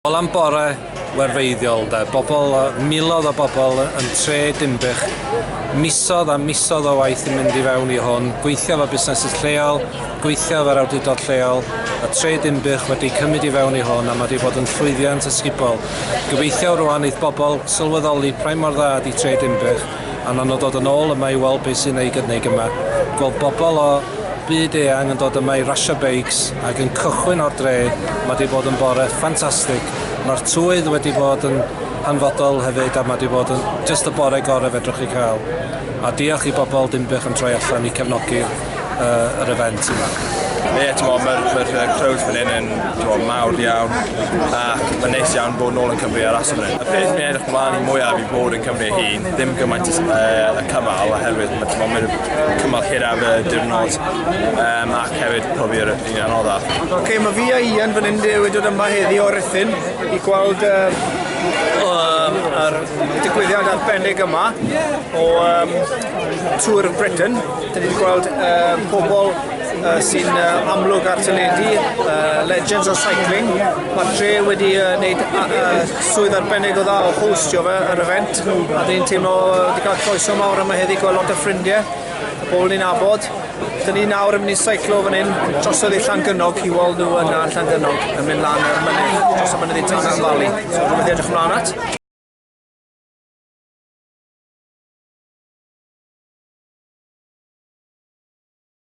Wel am bore werfeiddiol de, bobl, miloedd o bobl yn tre Dinbych, misodd a misodd o waith yn mynd i fewn i hwn, gweithio efo busnesau lleol, gweithio efo'r awdurdod lleol, a tre Dinbych wedi cymryd i fewn i hwn a mae wedi bod yn llwyddiant ysgubol. Gobeithio rwan eith bobl sylweddoli pa mor dda ydi tre Dinbych a nawn nhw dod yn ôl yma i weld beth sy'n ei gynnig yma. Gweld bobl o byd eang yn dod yma i rasio beics ac yn cychwyn o'r dre, mae wedi bod yn bore ffantastig. Mae'r tywydd wedi bod yn hanfodol hefyd a mae wedi bod yn just y bore gorau fedrwch chi cael. A diolch i bobl Dinbych yn troi allan i cefnogi'r uh, yr event yma. Ie, yeah, mae'r ma crowd fan hyn yn t'mo, mawr iawn ac mae'n neis iawn bod nôl yn Cymru ar rasio fan hyn. Y peth fi'n edrych mlaen i mwyaf i bod yn Cymru ei hun, ddim gymaint y, y cymal oherwydd mae mae'r cymal hiraf y diwrnod ac hefyd profi'r un anoddaf. Oce, okay, mae fi a Ian fan hyn wedi dod yma heddi o Ruthun i gweld yr digwyddiad arbennig yma o Tour of Britain. Dyn ni wedi gweld pobl sy'n amlwg ar teledu, Legends of Cycling. Mae'r dre wedi wneud swydd arbennig o dda o hostio fe, yr event, a dyn ni'n teimlo wedi cael croeso mawr yma heddi, gweld lot o ffrindiau, y bobl ni'n nabod. Dyn ni nawr yn mynd i seiclo fan hyn drosodd i Llangynog i weld nhw yna yn Llangynog yn mynd lan yr mynydd, dros y mynydd i Tanarth Valley. So rhywbeth i edrych ymlaen at.